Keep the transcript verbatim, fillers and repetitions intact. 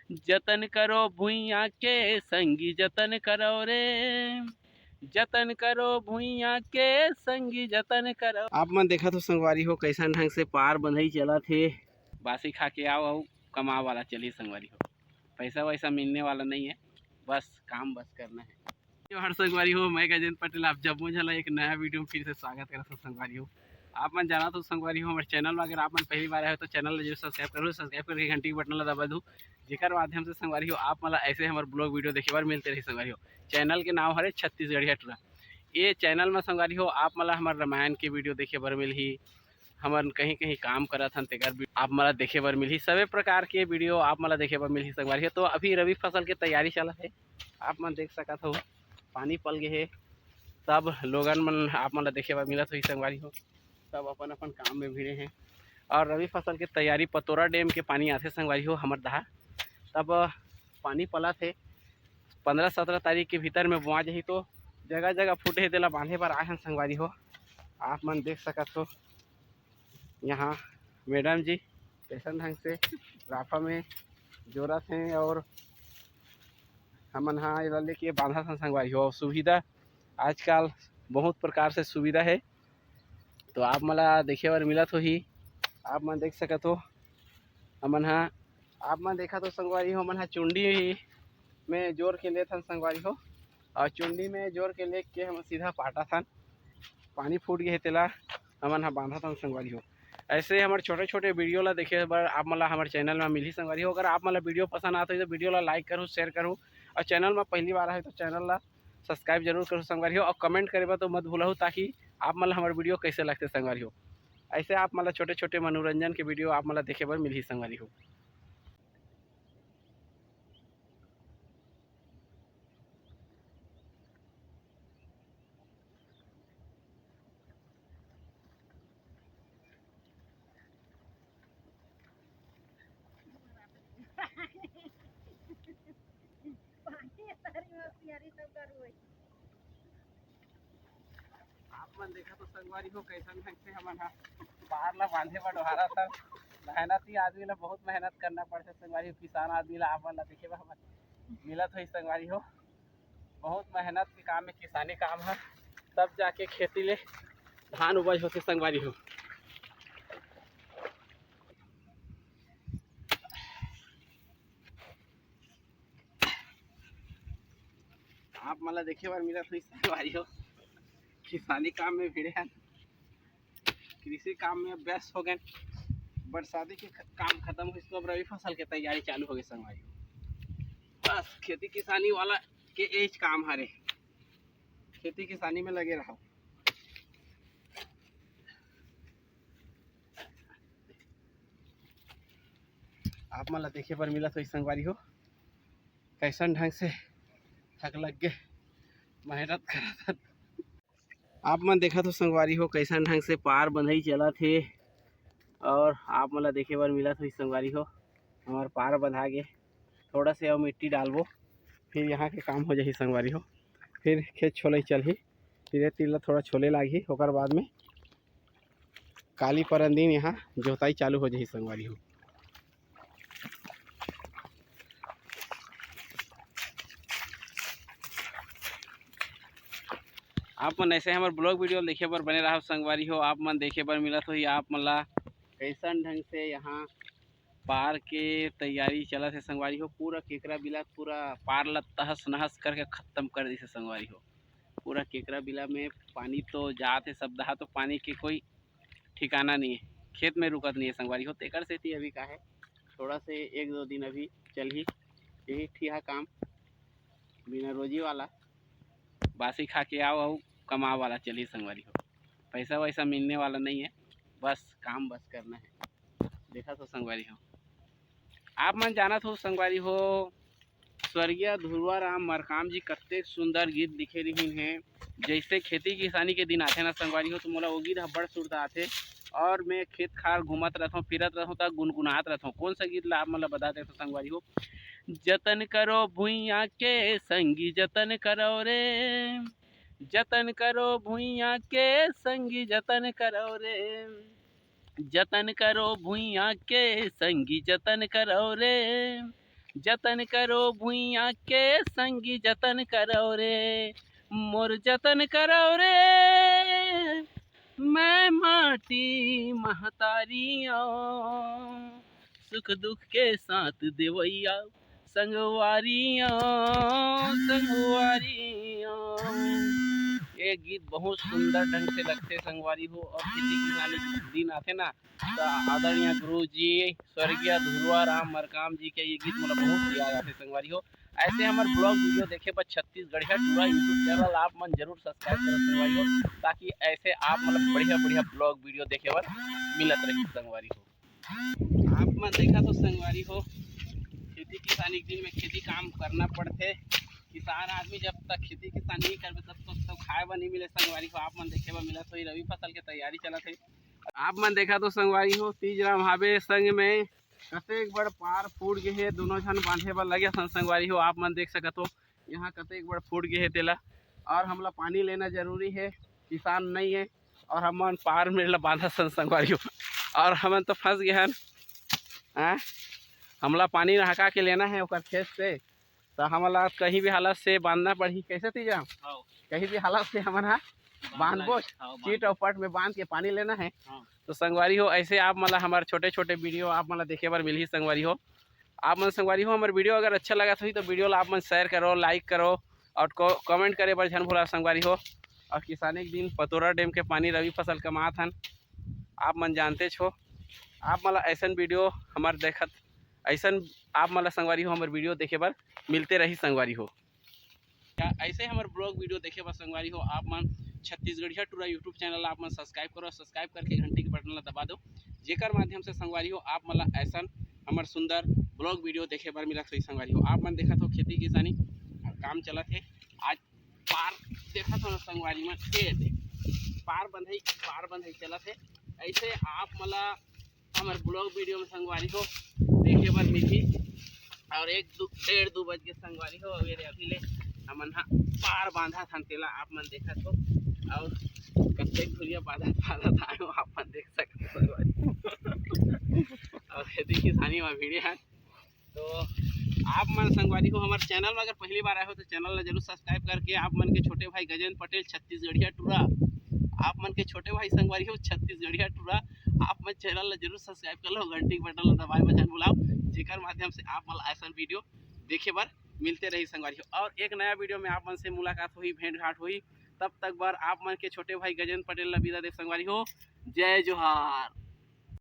जतन करो भुइयां के संगी जतन करो रे, जतन करो भुइयां के संगी जतन करो। आप मन देखत हो संगवारी हो, कैसन ढंग से पार बंधई चलत हे। बासी खा के आओ, अउ कमाओ वाला चलही संगवारी हो। पैसा वैसा मिलने वाला नहीं है, बस काम बस करना है। जोहार संगवारी हो, मैं गजेंद्र पटेल, आप जम्मो झन ला एक नया वीडियो में फिर से स्वागत करत हूँ संगवारी हो। आप मन जानत हो संगवारी हो, हमारे चैनल में अगर आप मन पहली बार आए हो तो चैनल ला जरूर सब्सक्राइब करो, सब्सक्राइब करके घंटी के बटन ला दबा दो, जेकर माध्यम से संगवारी हो आप मन ला ऐसे हमारे ब्लॉग वीडियो देखे बर मिलते रही संगवारी हो। चैनल के नाम हरे छत्तीसगढ़िया टूरा। ये चैनल में संगवारी हो आप मन ला हमारे रामायण के वीडियो देखे बर मिलही, हमन कहीं कहीं काम करत हन तेकर भी आप मन ला देखे बर मिलही, सभी प्रकार के वीडियो आप मन ला देखे बर मिलही संगवारी हो। तो अभी रबी फसल के तैयारी चलत हे, आप मन देख सकत हो पानी पल गे हे, सब लोगन मन आप मन ला देखे बर मिलत होही संगवारी हो, सब अपन अपन काम में भिड़े हैं। और रबी फसल के तैयारी पतोरा डैम के पानी आथे संगवारी हो हमर डहार, तब पानी पलत हे, पंद्रह सत्रह तारीख के भीतर में बोआ जाही। तो जगह जगह फूटे हे, तेला बांधे बर आए हन संगवारी हो, आप मन देख सकत हो। यहाँ मैडम जी कैसन ढंग से राफा में जोरत हैं और हमन हा एला लेके बांधत हन संगवारी हो। सुविधा आजकल बहुत प्रकार से सुविधा है, तो आप मन ला देखे बर मिलत होही, आप मन देख सकत हो। हमन हा आप मन देखत हो संगवारी हो, हमन हा चुंडी में जोर के लेत हन संगवारी हो, और चुंडी में जोर के लेके हम सीधा पाटत हन। पानी फूट गे हे तेला हमन हा बांधत हन संगवारी हो। ऐसे हमर छोटे छोटे वीडियो ला देखे बर आप मन ला हमर चैनल में मिलही संगवारी हो। अगर आप मन ला वीडियो पसंद आत होही तो वीडियो ला लाइक करू, शेयर करू, और चैनल में पहली बार आए हो तो चैनल ला सब्सक्राइब जरूर करू संगवारी हो, और कमेंट करे बर तो मत भूलहू, ताकि आप मन ला हमर वीडियो कैसे लगथे संगवारी हो। ऐसे आप मन ला छोटे छोटे मनोरंजन के वीडियो आप मन ला देखे बर मिलही संगवारी हो। आप मन देखत हो संगवारी हो, कैसन ढंग से हमन ह पार ला बांधे बर डोहारत हन। मेहनती आदमी ला बहुत मेहनत करना पड़थे संगवारी हो, किसान आदमी ला। आप मन ला देखे बर हमन मिलत होही संगवारी हो, बहुत मेहनत के काम है किसानी काम है, तब जाके खेती ले धान उपज होथे संगवारी हो। आप मन ला देखे बर मिलत होही संगवारी हो, किसानी काम में भिड़े हन, कृषि काम में व्यस्त हो गए। बरसाती के ख-, काम खत्म होइस तो अब रबी फसल के तैयारी चालू हो गई संगवारी हो। बस खेती किसानी वाला के एज काम हरे, खेती किसानी में लगे रहो। आप मन ला देखे बर मिलत होही संगवारी हो, कैसन ढंग से थक लग के मेहनत करत हन। आप मन देखत हो संगवारी हो, कैसन ढंग से पार बंधई चलत हे, और आप मन ला देखे बर मिलत होही संगवारी हो, हमार पार बंधा गे। थोड़ा से अउ मिट्टी डालबो, फिर यहाँ के काम हो जाही संगवारी हो, फिर खेत छोलई चलही। तीरे तीर ला थोड़ा छोले लागही, ओकर बाद में काली परन दिन यहाँ जोताई चालू हो जाही संगवारी हो। आप मन ऐसे हमर ब्लॉग वीडियो देखे बर बने रहव संगवारी हो। आप मन देखे बर मिलत होही आप मन ला कैसन ढंग से यहाँ पार के तैयारी चलत हे संगवारी हो। पूरा केकरा बिला पूरा पार ला तहस नहस करके खत्म कर दिस हे संगवारी हो। पूरा केकरा बिला में पानी तो जात हे, सब दहा तो पानी के कोई ठिकाना नहीं है, खेत में रुकत नहीं है संगवारी हो। तेकर सेती अभी का है, थोड़ा से एक दो दिन अभी चलही यही ठिहा काम, बिना रोजी वाला, बासी खा के आओ, अउ कमाओ वाला चलही संगवारी हो। पैसा वैसा मिलने वाला नहीं है, बस काम बस करना है। देखा तो संगवारी हो, आप मन जानत हो संगवारी हो, स्वर्गीय ध्रुवा राम मरकाम जी कतेक सुंदर गीत लिखे रिहिन हे। जैसे खेती किसानी के दिन आथे ना संगवारी हो, तो मोला वो गीत ह बड़ सुरता आथे। और मैं खेत खार घूमत रहथों, फिरत रहथों, त गुनगुनात रहथों। कौन सा गीत ला आप मन ला बता देथों संगवारी हो, जतन करो भुइयां के संगी जतन करो रे, जतन करो भुइयां के संगी जतन करो रे, जतन करो भुइयां के संगी जतन करो रे, जतन करो भुइयां के संगी, जतन करो रे, मोर जतन करो रे, मैं माटी महतारी आंव, सुख दुख के साथ देवइया संगवारी आंव, संगवारी आंव। ये गीत बहुत सुंदर ढंग से लगथे संगवारी हो, और खेती किसानी के दिन आथे ना, त आदरणीय गुरु जी स्वर्गीय धुरवा राम मरकाम जी के ये गीत मोला बहुत याद आथे संगवारी हो। ऐसे हमर vlog video देखे बर छत्तीसगढ़िया टूरा YouTube channel आप मन जरूर subscribe करो संगवारी हो, ताकि ऐसे आप मतलब बढ़िया बढ़िया vlog video देखे बर मिलत रही संगवारी हो। आप मन देखा तो संगवारी हो, खेती किसानी के दिन में खेती काम करना पड़थे। किसान आदमी जब तक खेती किसानी नहीं करबे, तब तक तो खाए बर नहीं मिले संगवारी हो। आप मन देखे बर मिलत होही, रबी फसल के तैयारी चलत हे। आप मन देखा तो संगवारी हो, तीज राम हावे संग में कतेक बड़ पार फूट गे हे, दोनों झन बांधे बर लगे सन संगवारी हो। आप मन देख सकत हो, यहाँ कतेक बड़ फूट गे हे तेला, और हमला पानी लेना जरूरी हे, किसान नहीं है, और हमन पार मेड़ ला बांधत सन संगवारी हो, और हमन तो फंस गे हन। हाँ, हमला पानी नहका के लेना है ओकर खेत से, तो हमला कहीं भी हालत से बांधना पड़ही। कैसे तीज राम? हाँ। कहीं भी हालत से हमन हा बांधना बांधबो, है। हाँ, चीट बांध। और पट में बांध के पानी लेना है। हाँ। तो संगवारी हो, ऐसे आप मन ला हमर छोटे छोटे video आप मन ला देखे बर मिलही संगवारी हो। आप मन संगवारी हो, हमर video अगर अच्छा लगत होही तो video ला आप मन share करो, like करो, और comment करे बर झन भूला संगवारी हो। और किसानी के दिन पतोरा dam के पानी रबी फसल कमात हन, आप मन जानतेच हो। आप मन ला ऐसन video हमर देखत, ऐसन आप मन ला संगवारी हो हमर video देखे बर मिलते रही संगवारी हो। या ऐसे हमर vlog video देखे बर संगवारी हो, आप मन छत्तीसगढ़िया टूरा YouTube channel ला आप मन subscribe करो, subscribe करके घंटी के button ला दबा दो, जेकर माध्यम से संगवारी हो आप मन ला ऐसन हमर सुंदर vlog video देखे बर मिलत होही संगवारी हो। आप मन देखत हो खेती किसानी काम चलत हे, आज पार देखत हो ना संगवारी मन, ये दे, पार बंधई, पार बंधई चलत हे। ऐसे आप मन ला हमर vlog video में संगवारी हो देखे बर मिलही। और एक दू, डेढ़ दू बज के संगवारी हो, अभी ले, अभी ले हमन हा पार बांधत हन तेला आप मन देखत हो, और कतेक घुरिया बांधत बांधत आए हो आप मन देख सकत हो संगवारी। और खेती किसानी में भिड़े हन। तो आप मन संगवारी हो, हमर channel में अगर पहली बार आए हो तो channel ला जरूर subscribe करके आप मन के छोटे भाई गजेंद्र पटेल छत्तीसगढ़िया टूरा, आप मन के छोटे भाई संगवारी हो छत्तीसगढ़िया टूरा, आप मन channel ला जरूर subscribe कर लो, घंटी के button ला दबाए बर झन भुलाओ, जेकर माध्यम से आप मन ला ऐसन video देखे बर मिलते रही संगवारी हो। और एक नया video में आप मन से मुलाकात होही, भेंट घाट होही, तब तक बर आप मन के छोटे भाई गजेंद्र पटेल ला विदा देव संगवारी हो। जय जोहार।